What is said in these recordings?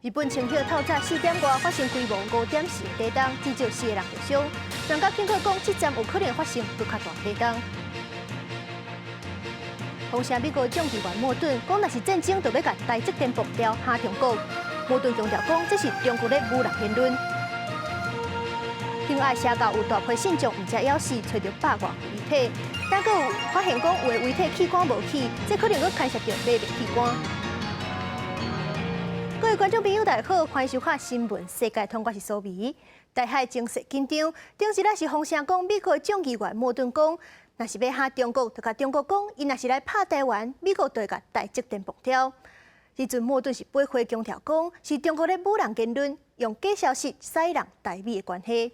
日本青島透早4點外發生規模5.4地動，至少四個人受傷。專家警告講，這站有可能發生閣較大地動。風聲美國眾議員莫頓講，若是戰爭，就欲共台積電爆掉嚇中國。莫頓強調講，這是中國咧侮辱言論。屏愛社教有大批信眾毋食枵死，揣著百外具遺體，但閣有發現講有的遺體器官無去，這可能閣牽涉著買賣器官。各位觀眾朋友，大家好，歡迎收看新聞世界通，我是蘇眉。台海情勢緊張，頂一日是風聲講，美國眾議員莫頓講，若是欲嚇中國，就共中國講，伊若是來拍台灣，美國就會共台積電爆掉。彼陣莫頓是駁回強調講，是中國咧侮辱言論，用假消息使弄台美的關係。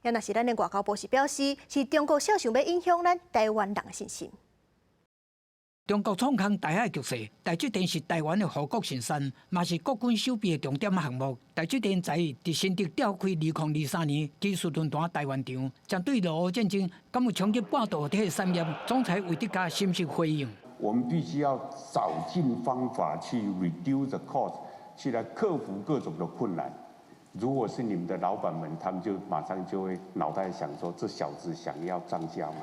也若是咱的外交部是表示，是中國肖想欲影響咱台灣人的信心。中國創空台海局勢，台積電是台灣的護國神山，嘛是國軍守備的重點項目。台積電在佇新竹召開2023年技術論壇台灣場，針對俄烏戰爭，敢有衝擊半導體產業？總裁魏哲家深實回應：我們必須要找盡方法去 reduce the cost，去來克服各種的困難。如果是你們的老闆們，他們就馬上就會腦袋想說：這小子想要漲價嗎？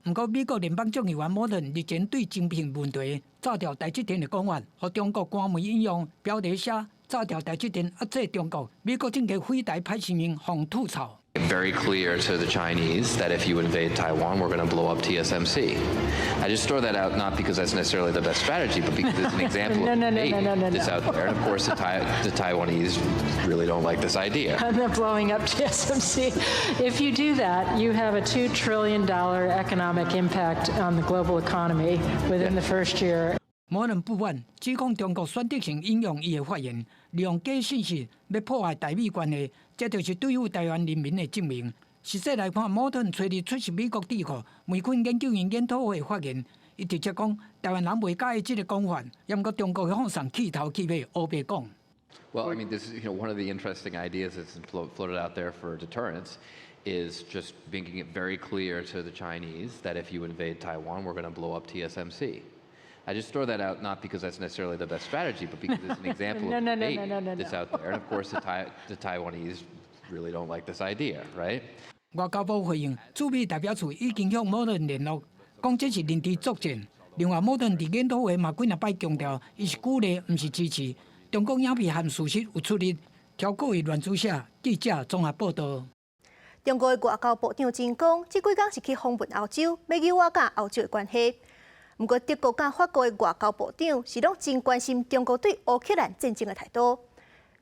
毋過，美國聯邦眾議員莫頓日前對晶片問題炸掉台積電的講法，予中國官媒引用標題寫炸掉台積電壓制中國，美國政客飛台歹聲音，予吐槽。 Very clear to the Chinese that if you invade Taiwan, we're going to blow up TSMC. I just throw that out not because that's necessarily the best strategy, but because it's an example of debate that's out there. And of course, the Taiwanese really don't like this idea. The blowing up TSMC. If you do that, you have a $2 trillion economic impact on the global economy within the first year. 莫頓不滿，指控中國選擇性引用伊的發言，利用假信息欲破壞台美關係，這就是對付台灣人民的證明。實際來看，莫頓揣日出席美國智庫梅肯研究院研討會發言，伊直接講台灣人袂佮意這个講法，毋過中國的放送氣頭氣尾烏白講。 Well, I mean, this is one of the interesting ideas that's floated out there for deterrence is just making it very clear to the Chinese that if you invade Taiwan, we're going to blow up TSMC. I just throw that out not because that's necessarily the best strategy, but because it's an example of debate that's out there. And of course, the Taiwanese really don't like this idea, right? 外交部回應，駐美代表處已經向莫頓聯絡，講這是認知作戰。另外，莫頓佇研討會嘛幾若擺強調，伊是鼓勵，毋是支持。中國影片和事實有出入，調過於亂注寫。記者綜合報道。中國的外交部長秦剛，這幾工是去訪問歐洲，欲優化佮歐洲的關係。毋過德國佮法國的外交部長是攏真關心中國對烏克蘭戰爭的態度。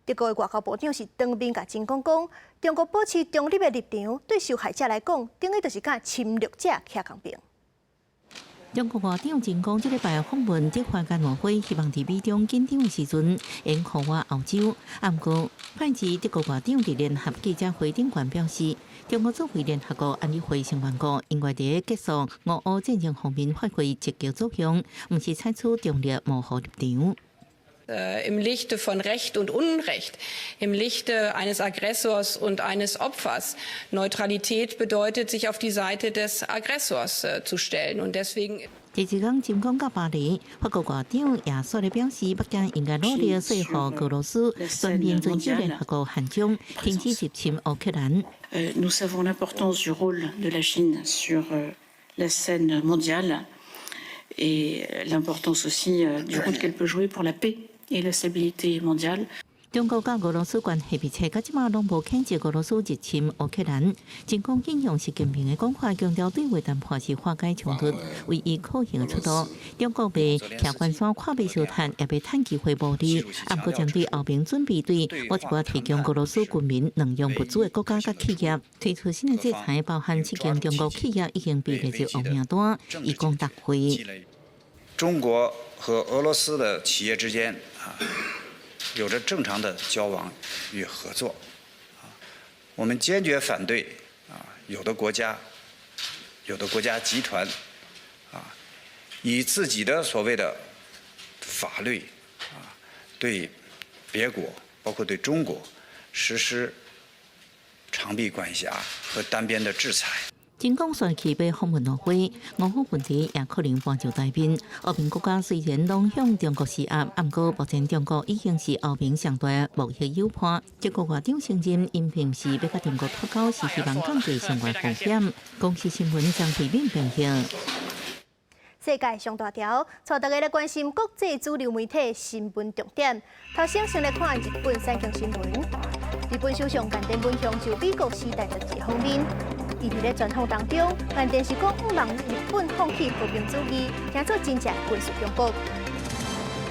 德國的外交部長是當面共秦剛講，中國保持中立的立場，對受害者來講，等於就是佮侵略者徛仝爿。中國外長秦剛這禮拜訪問德法挪威，希望佇美中緊張的時陣，會呼籲歐洲。毋過，拜二德國外長佇聯合記者會頂懸表示，中國作為聯合國安理會成員國，應該佇結束俄烏戰爭方面發揮積極作用，毋是採取中立模糊立場。 Im Lichte von Recht und Unrecht, im Lichte eines Aggressors und eines Opfers. Neutralität bedeutet, sich auf die Seite des Aggressors zu stellen. Und deswegen 這一工秦剛到巴黎，法國外長也煞咧表示，北京應該努力說服俄羅斯全面遵守聯合國憲章，停止入侵烏克蘭。 Nous savons l'importance du rôle de la Chine sur la scène mondiale et l'importance aussi du rôle qu'elle peut jouer pour la paix et la stabilité mondiale. 中國佮俄羅斯關係密切，到這馬攏無譴責俄羅斯入侵烏克蘭。秦剛引用習近平的講話，強調對話談判是化解衝突唯一可行的出路。中國袂徛關山看欲燒炭，也袂趁機會牟利。毋過針對歐盟準備對某一寡提供俄羅斯軍民兩用物資的國家佮企業推出新的制裁，包含七間中國企業已經被列入黑名單，以供答回。中國和俄羅斯的企業之間啊，有着正常的交往與合作，啊，我們堅決反對啊，有的國家、有的國家集團，啊，以自己的所謂的法律啊，對別國，包括對中國，實施長臂管轄和單邊的制裁。真講算起欲訪問挪威，俄烏問題也可能搬上台面。歐盟國家雖然攏向中國施壓，毋過目前中國已經是歐盟上大貿易友伴。德國外長承認，𪜶並毋是欲佮中國脫鈎，是希望降低相關風險。公視新聞張惠敏編譯。世界上大條，帶大家來關心國際主流媒體新聞重點。頭先先來看日本產經新聞。日本首相岸田文雄就美國時代雜誌訪問，伊佇咧專訪當中，岸田是講向望日本放棄和平主義，成做真正軍事強國。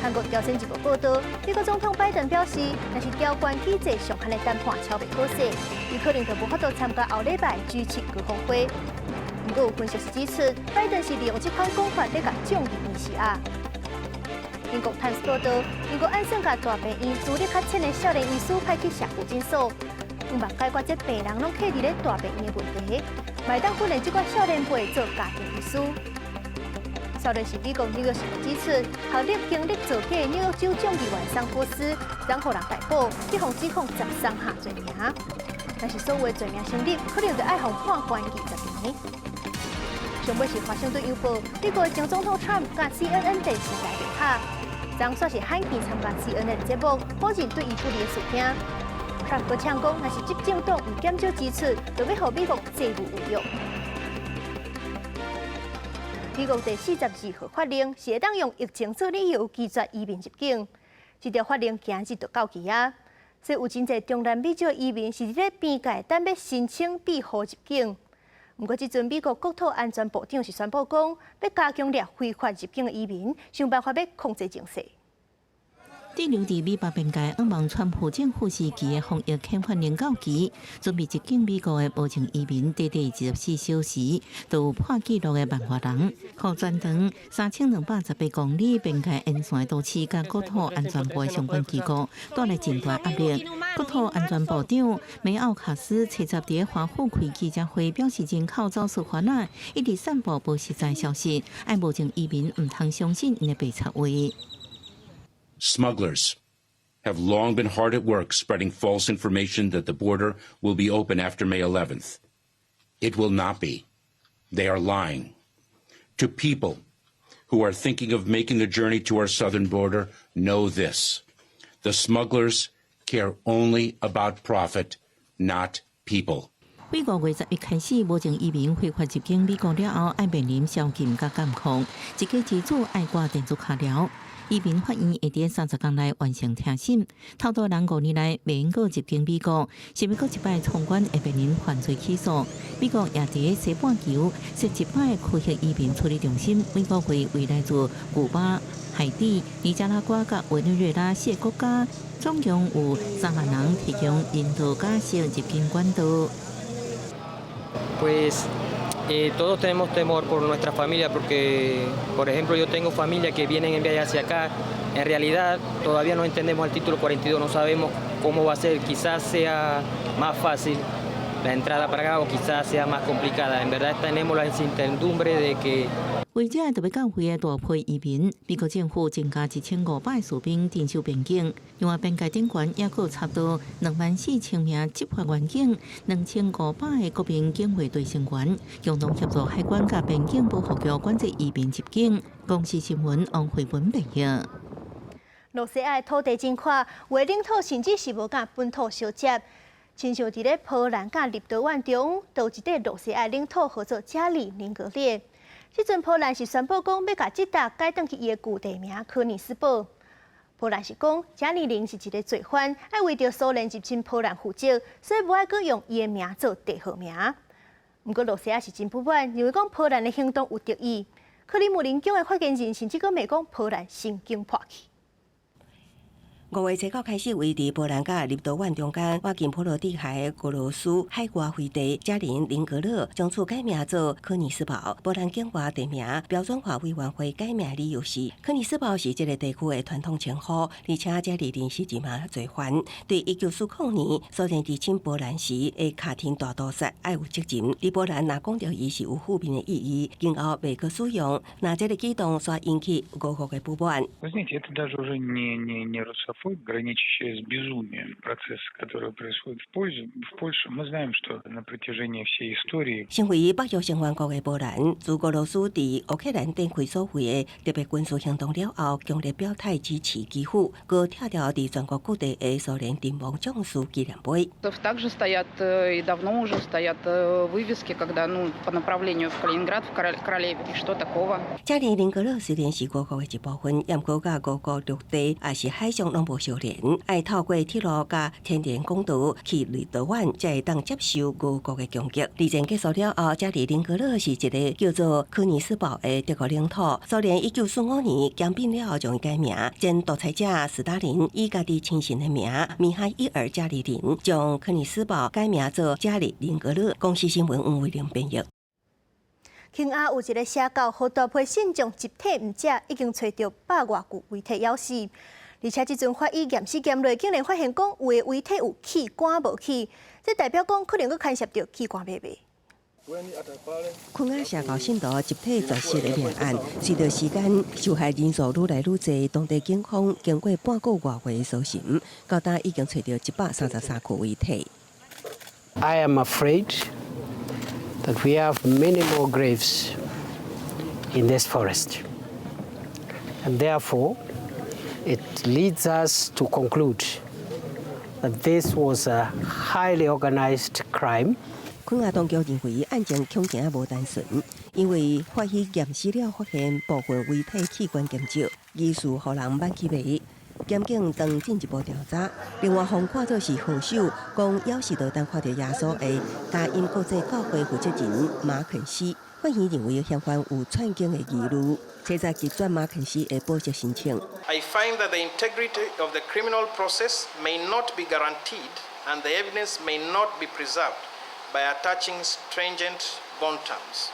韓國朝鮮日報報導，美國總統拜登表示，若是調懸機制上限的談判敲袂好勢，伊可能就無法度參加後禮拜 G7 高峰會。毋過有分析師指出，拜登是利用這款講法咧共眾議院施壓。英國《泰晤士》報導，英國按算共大病院資歷較淺的少年醫師派去社區診所，向望解決這病人攏卡佇咧大病院的問題，嘛會當訓練這款少年輩做家庭醫師。少年是美國紐約時報指出，學歷經歷造假紐約州眾議員桑普斯，昨予人逮捕，去予指控十三項罪名。若是所有罪名成立，可能就愛予判關20年。上尾是華盛頓郵報，美國前總統川普佮 CNN 電視台聯合，昨煞是罕見參加 CNN 節目，否認對伊不利的事件。川普閣嗆講，若是執政黨毋減少支出，就欲予美國債務違約。美國第42號法令是會當用疫情做理由拒絕移民入境，這條法令今日就到期啊！所以有真濟中南美洲移民是佇咧邊界等欲申請庇護入境。毋過，這陣美國國土安全部長是宣布講，欲加強掠非法入境的移民，想辦法欲控制情勢。滯留佇美墨邊界，向望川普政府時期的防疫遣返令到期，準備入境美國的無證移民，短短24小時都有破紀錄的萬外人，予全長3218公里邊界沿線都市佮國土安全部的相關機構帶來真大壓力。國土安全部長梅奧卡斯初十佇華府開記者會，表示人口走私犯仔一直散布無實在消息，愛無證移民毋通相信𪜶的白賊話。 Smugglers have long been hard at work spreading false information that the border will be open after May 11th. It will not be. They are lying. To people who are thinking of making the journey to our southern border, know this. The smugglers care only about profit, not people. 美國5月11開始，無證移民非法入境美國了後，愛面臨宵禁佮監控，一家之主愛掛電子腳鐐。移民法院會佇30工內完成聽審。偷渡人5年內袂用閣入境美國，是欲閣一擺闖關會面臨犯罪起訴。美國也佇西半球設一擺區域移民處理中心，每個月為來自古巴、海地、尼加拉瓜佮委內瑞拉四個國家，總共有3萬人提供人道假釋入境管道。 Pues todos tenemos temor por nuestra familia porque, por ejemplo, yo tengo familia que vienen en viaje hacia acá. En realidad todavía no entendemos el título 42, no sabemos cómo va a ser. Quizás sea más fácil la entrada para acá o quizás sea más complicada. En verdad tenemos la incertidumbre de que 為這特別到位的大批移民，美國政府增加1500士兵鎮守邊境，另外邊界頂懸猶閣差不多24,000名執法員警，2500個國民警衛隊成員，共同協助海關佮邊境保護局管制移民入境。公視新聞王慧文報導。露西亞的土地真闊，有的領土甚至是無佮本土相接。親像佇咧波蘭佮立陶宛中，都有一塊露西亞領土號做加里寧格勒。這陣波蘭是宣布講欲共這搭改轉去伊的舊地名柯尼斯堡。波蘭是講加里寧是一个罪犯，愛為著蘇聯入侵波蘭負責，所以無愛閣用伊的名做地號名。毋過露西亞是真不滿，認為講波蘭的行動有敵意。克里姆林宮的發言人甚至閣罵講波蘭神經破去。5月初九開始，位佇波蘭佮立陶宛中間，倚近波羅的海的俄羅斯海外飛地加林寧格勒，從此改名做柯尼斯堡。波蘭境外地名標準化委員會改名理由是，柯尼斯堡是這个地區的傳統稱呼，而且加里寧是一名罪犯。對1940年蘇聯入侵波蘭時的卡廷大屠殺愛有責任。佇波蘭若講著伊是有負面的意義，今後袂閣使用。若這个舉動煞引起俄國的不滿。 Вы знаете, это даже уже не Xenoфоб, граничащая с безумием процесс, который происходит в Польше. Мы знаем, что на протяжении всей истории 成為北約成員國的波蘭，自俄羅斯佇烏克蘭展開所謂的特別軍事行動了後，強烈表態支持基輔，閣拆掉佇全國各地的蘇聯陣亡將士紀念碑。 Также стоят и давно уже стоят вывески, когда, ну, по направлению в Калининград, в Королеве. И что такого? 加里寧格勒雖然是俄國的一部分，毋過佮俄國陸地抑是海上攏無相連，愛透過鐵路佮天然管道去立陶宛，才會當接受俄國的攻擊。二戰結束了後，加里寧格勒是一个叫做柯尼斯堡的德國領土。蘇聯1945年兼併了後，將伊改名。前獨裁者斯大林以家己親信的名米哈伊爾加里林，將柯尼斯堡改名做加里寧格勒。公視新聞黃慧玲編譯。肯亞有一个邪教，予大批信眾集體誤食，已經揣著百外具遺體枵死。而且這陣法醫驗屍驗落，竟然發現講有的遺體有器官無去，這代表講可能閣牽涉著器官買賣。肯亞邪教信徒集體絕食的命案，隨著時間受害人數愈來愈濟，當地警方經過半個外月的搜尋，到今已經揣著133具遺體。 I am afraid that we have many more graves in this forest. And therefore, it leads us to conclude that this was a highly organized crime. 肯亞當局認為案情恐驚無單純，因為法醫驗屍了發現部分遺體器官減少，疑似予人挽去賣。檢警正進一步調查。另外，予看做是號手，講枵死就當看著耶穌的佳音國際教會負責人馬肯西，法院認為嫌犯有竄警的疑慮，現在拒絕馬肯西的保釋申請。 I find that the integrity of the criminal process may not be guaranteed and the evidence may not be preserved by attaching stringent bond terms.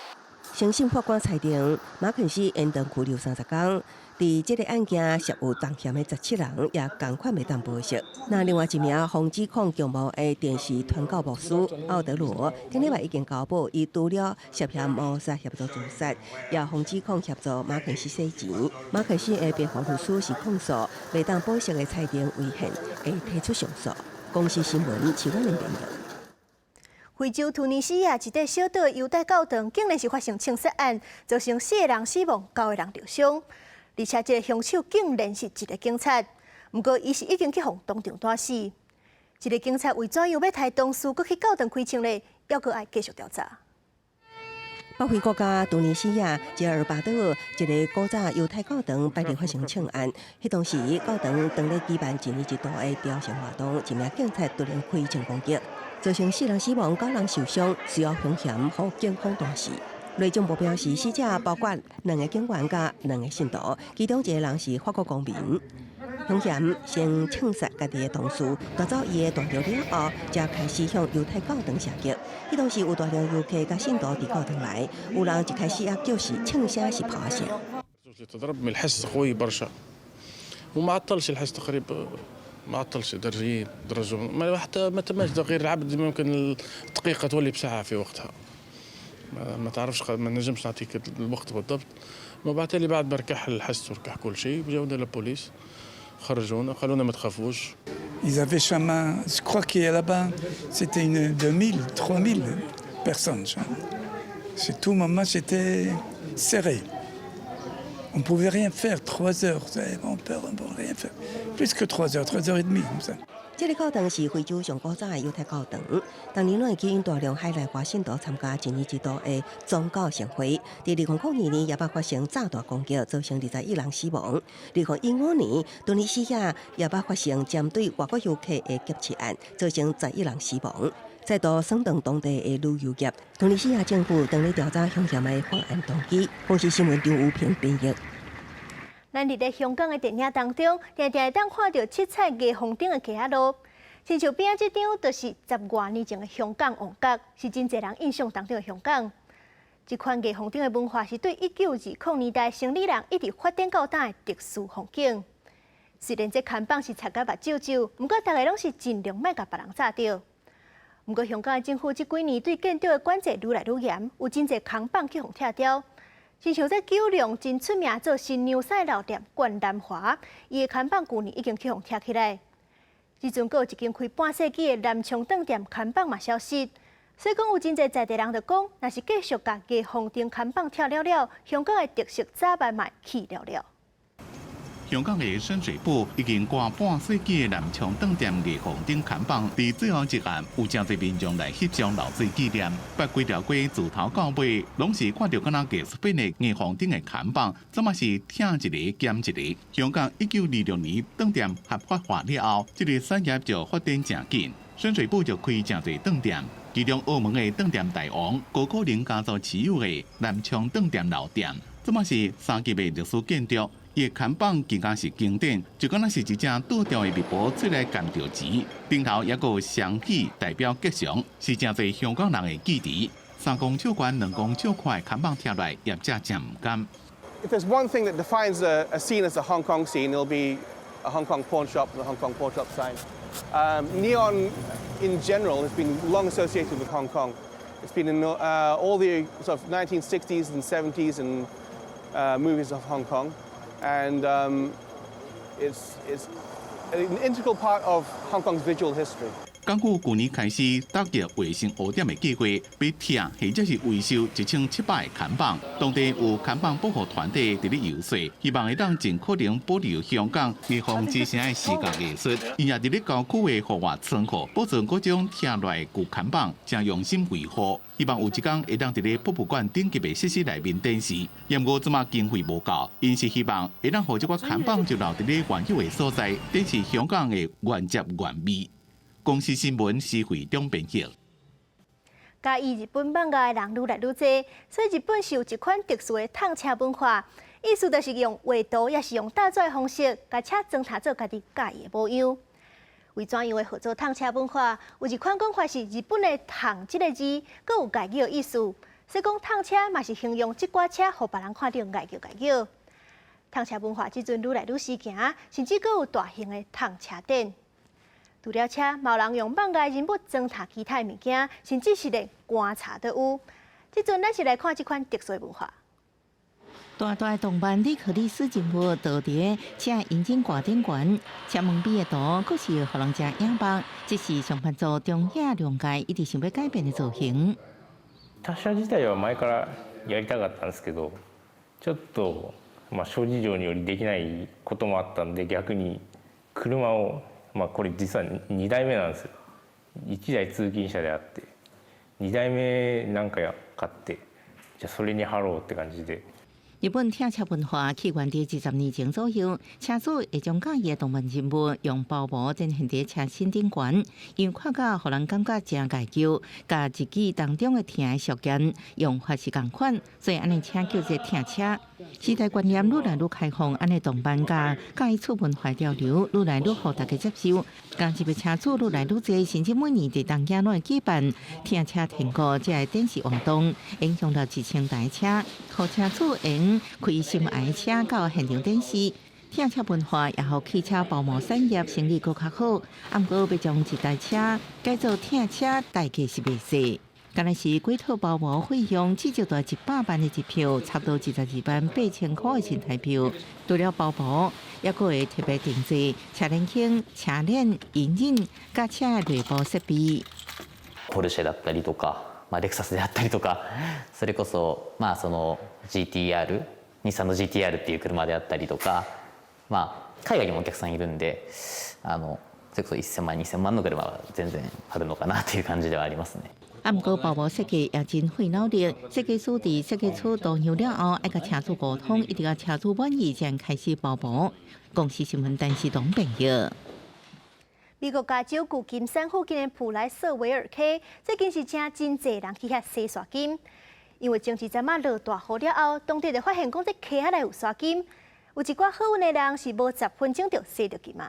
承審法官裁定馬肯西延長拘留30天。佇這個案件涉有重嫌的17人也仝款袂當保釋。那另外一名予指控強暴的電視傳教牧師奧德羅，頂禮拜已經交保，伊除了涉嫌謀殺協助自殺，也予指控協助馬肯西洗錢。馬肯西的辯護律師是控訴袂當保釋的裁定違憲，會提出上訴。公視新聞，徐婉玲編譯。非洲突尼西亞一塊小島猶太教堂竟然是發生槍殺案，造成四个人死亡，九个人受傷。而且這个兇手竟然是一个警察，毋過伊是已經去予當場彈死。這个警察為怎樣欲刣同事，閣去教堂開槍咧？猶閣愛繼續調查。北非國家突尼西亞傑爾巴島一个古早猶太教堂拜日發生槍案，彼當時教堂當咧舉辦一年一度的朝聖活動，一名警察突然開槍攻擊，造成四人死亡、九人受傷，隨後兇嫌予警方彈死。內政部表示，死者包括兩个警員佮兩个信徒，其中一个人是法國公民。兇嫌先槍殺家己的同事，奪走伊的彈藥了後，才開始向猶太教堂射擊。彼當時有大量遊客佮信徒佇教堂內，有人一開始猶叫是槍聲是炮聲。 تضرب من الحس قوي برشا وما عطلش الحس تقريبا ما عطلش درجين درجة ما حتى ما تماش غير العبد ممكن الدقيقة تولي بساعة في وقتها ما تعرفش ما نجمش نعطيك الوقت بالضبط. ما بعد تالي بعد ما ركح الحس وركح كل شيء جاونا la police خرجونا قالوا لنا ما تخافوش. Ils avaient chemin, je crois qu'il y a là-bas, c'était une 2000, 3000 personnes. C'est tout moment, c'était serré. On ne pouvait rien faire, 3 heures, on ne pouvait rien faire. Plus que 3 heures, 3h30, comme ça. 這个教堂是非洲上古早的猶太教堂，逐年攏會吸引大量海內外信徒參加一年一度的宗教盛會。佇2002年也捌發生炸彈攻擊，造成21人死亡。2015年，突尼西亞也捌發生針對外國遊客的劫持案，造成11人死亡。再度損斷當地的旅遊業。突尼西亞政府正咧調查兇嫌的犯案動機。公視新聞張武平編譯。咱佇咧香港的電影當中，定定會當看著七彩霓虹燈的街仔路，親像邊仔這張，就是十外年前的香港旺角，是真濟人印象當中的香港。這款霓虹燈的文化是對1920年代生理人一直發展到今的特殊風景。雖然這看板是插甲目睭睭，毋過大家攏是盡量莫共別人乍著。毋過香港的政府這幾年對建築的管制愈來愈嚴，有真濟看板去予拆掉。親像這九龍真出名做新娘屎老店冠南華，伊的看板舊年已經去予拆起來。這陣閣有一間開半世紀的南昌頓店看板嘛消失，所以講有真濟在地人就講，若是繼續共藝風燈看板拆了了，香港的特色早晚嘛去了了。香港的深水埗已經掛半世紀的南昌頓店藝風燈看板，佇最後一暗有誠濟民眾來翕相留做紀念。不規條街自頭到尾，攏是看著敢若藝術品的藝風燈的看板，這馬是拆一个減一个。香港1926年頓店合法化了後，這個產業就發展誠緊。深水埗就開誠濟頓店，其中澳門的頓店大王高可寧家族持有的南昌頓店老店，這馬是三級的歷史建築。伊的看板更加是經典，就敢若是一隻倒吊的蜜婆出來攢著錢，頂頭猶閣有雙喜代表吉祥，是誠濟香港人的記憶。3公尺懸、2公尺寬的看板拆來，業者誠毋甘。 If there's one thing that defines a scene as a Hong Kong scene, it'll be a Hong Kong pawn shop and a Hong Kong pawn shop sign. Neon, in general, has been long associated with Hong Kong. It's been in all the sort of 1960s and 70s and movies of Hong Kong. And it's an integral part of Hong Kong's visual history. 港府舊年開始打擊衛星烏點的計劃，欲拆或者是維修1700个看板。當地有看板保護團體佇咧遊說，希望會當盡可能保留香港藝風之城的視覺藝術。𪜶也佇咧郊區的戶外倉庫保存各種拆落來舊看板，誠用心維護。希望有一天會當佇咧博物館頂級的設施內面展示。毋過這馬經費無夠，𪜶是希望會當予這寡看板就留佇咧原有的所在，展示香港的原汁原味。公視新聞施惠中編譯。佮意日本漫畫的人愈來愈濟，所以日本是有一款特殊的燙車文化，意思就是用畫圖，抑是用搭紙的方式，共車裝呔做家己佮意的模樣。為怎樣會號做燙車文化？有一款講法是日本的“燙”這个字，閣有礙蟯的意思，所以講燙車嘛是形容這寡車，予別人看著礙蟯礙蟯。燙車文化這陣愈來愈時行，甚至閣有大型的燙車展。除了車，嘛有人用漫畫人物裝呔其他物件，甚至是連棺柴都有。這陣咱是來看這款特殊文化。大大動漫莉可麗絲人物倒佇車引擎蓋頂懸，車門邊的圖，閣是予人誠眼目。這是上班族中野良介一直想欲改變的造型。他車自体は前からやりたかったんですけど、ちょっとまあ諸事情によりできないこともあったんで、逆に車をまあこれ実は2台目なんですよ。1台通勤車であって、2台目なんか買って、じゃあそれに貼ろうって感じで。日本拆車文化起源佇20年前左右，車主會將佮意的動漫人物用包膜展現佇車身頂懸，因為看甲予人感覺誠礙蟯，佮日劇當中的疼的事件用法是仝款，所以按呢請叫做疼車。時代觀念愈來愈開放，按呢動漫佮佮意次文化潮流愈來愈予大家接受，共一个車主愈來愈濟，甚至每年佇東京攏會舉辦疼車天國這个展示活動，影響到1000台車，予車主用開心愛車到現場展示。疼車文化也予汽車包膜產業生意閣較好，毋過欲將一台車改做疼車，代價是袂細。敢若是幾套包膜費用，至少著100萬的日票，差不多22萬8千箍的新台票。除了包膜，猶閣會特別訂製車輪圈、車鏈、引擎、佮車的內部設備。ポルシェだったりとか、まあ、レクサスであったりとか、それこそ、まあ、その GTR、日産の GTR っていう車であったりとか、まあ、海外にもお客さんいるんで、それこそ1000万、2000万の車は全然あるのかなという感じではありますね。啊，毋過包膜設計也真費腦力，設計師佇設計出圖樣了後，愛佮車主溝通，一直到車主滿意才開始包膜。公視新聞陳世東編譯。美國加州舊金山附近的普萊瑟維爾溪，最近是請真濟人去遐洗沙金，因為前一陣仔落大雨了後，當地就發現講這溪仔內有沙金，有一寡好運的人是無10分鐘就洗著金仔。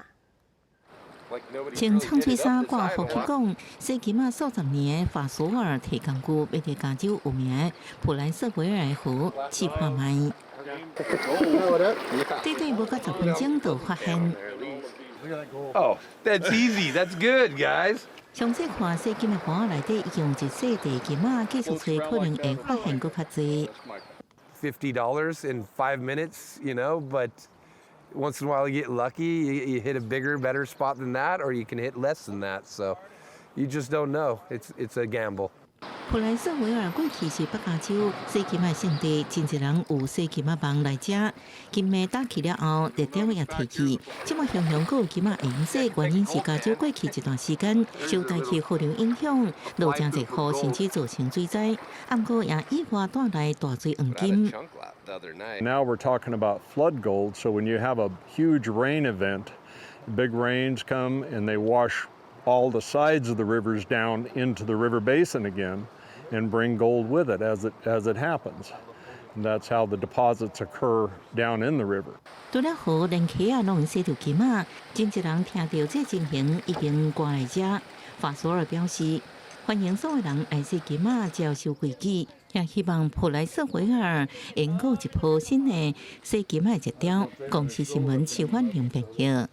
穿長喙衫掛福氣講，洗金仔數十年的法索爾提工具，欲佇加州有名的普萊瑟維爾河試看覓。短短無到10分鐘就發現。 Oh, that's easy. That's good, guys. 上次看洗金的河內底已經有一細塊金仔，繼續揣可能會發現閣較濟。$50 in 5 minutes, but once in a while you get lucky, you hit a bigger, better spot than that, or you can hit less than that. So you just don't know. It's a gamble. 普萊瑟維爾過去是北加州洗金仔勝地，真濟人有洗金仔夢來遮。金馬打起了後，熱潮也提起。這麼雄雄閣有金仔會用洗，原因是加州過去一段時間受大氣河流影響，落誠濟雨，甚至造成水災。毋過也意外帶來大水黃金。 Now we're talking about flood gold. So when you have a huge rain event, big rains come and they wash all the sides of the rivers down into the river basin again and bring gold with it as it happens. And that's how the deposits occur down in the river. 除了河，連溪仔攏會洗著金仔，真濟人聽著這情形已經趕來遮。法索爾表示，歡迎所有人來洗金仔，只要守規矩，也希望普萊瑟維爾能夠一波新的洗金仔熱潮。公視新聞徐婉玲編譯。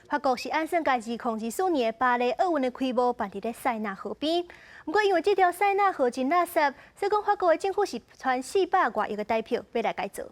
法國是按算共2024年的巴黎奧運的開幕辦佇咧塞納河邊，毋過因為這條塞納河真垃圾，所以講法國的政府是揣400外億的台票欲來改造。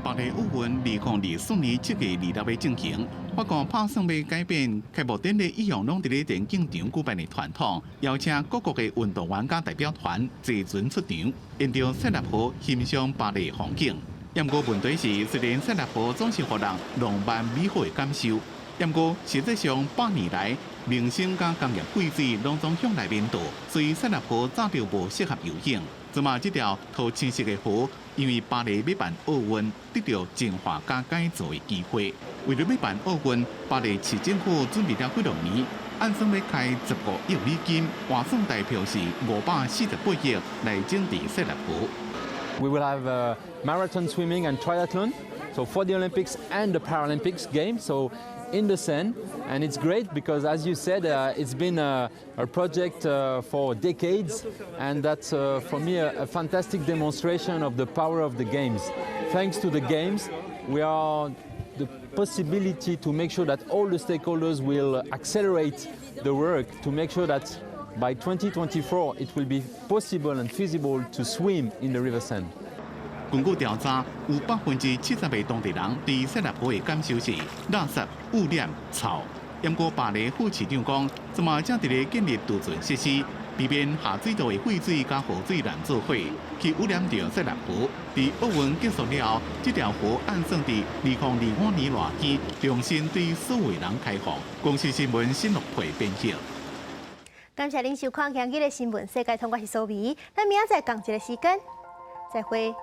巴黎奧運2024年7月26欲進行，法國拍算欲改變開幕典禮一向攏佇咧田徑場舉辦的傳統，邀請各國的運動員佮代表團坐船出場，沿著塞納河欣賞巴黎風景。毋過問題是，雖然塞納河總是予人浪漫美好的感受，毋過實際上100年來，民生佮工業廢水攏總向內面倒，所以塞納河早就無適合游泳。這馬這條桃青色的河，因為巴黎欲辦奧運，得著淨化佮改造的機會。為著欲辦奧運，巴黎市政府準備了幾兩年，按算欲開15億美金，換算台票是548億來整治塞納河。 We will have marathon swimming and triathlon, so for the Olympics and the Paralympics Games, so in the Seine. And it's great because, as you said, it's been a project for decades, and that's for me a fantastic demonstration of the power of the Games. Thanks to the Games, we are the possibility to make sure that all the stakeholders will accelerate the work to make sure that by 2024 it will be possible and feasible to swim in the River Seine. 根據調查，有70%的當地人對塞納河的感受是垃圾、污染、臭。毋過巴黎副市長講，這馬正佇咧建立貯存設施，避免下水道的廢水佮雨水濫做伙去污染著塞納河。佇奧運結束了後，這條河按算佇2025年熱天重新對所有人開放。公視新聞新樂培編譯。感謝恁收看今日的新聞世界通，我是蘇美，咱明仔載仝一个時間，再會。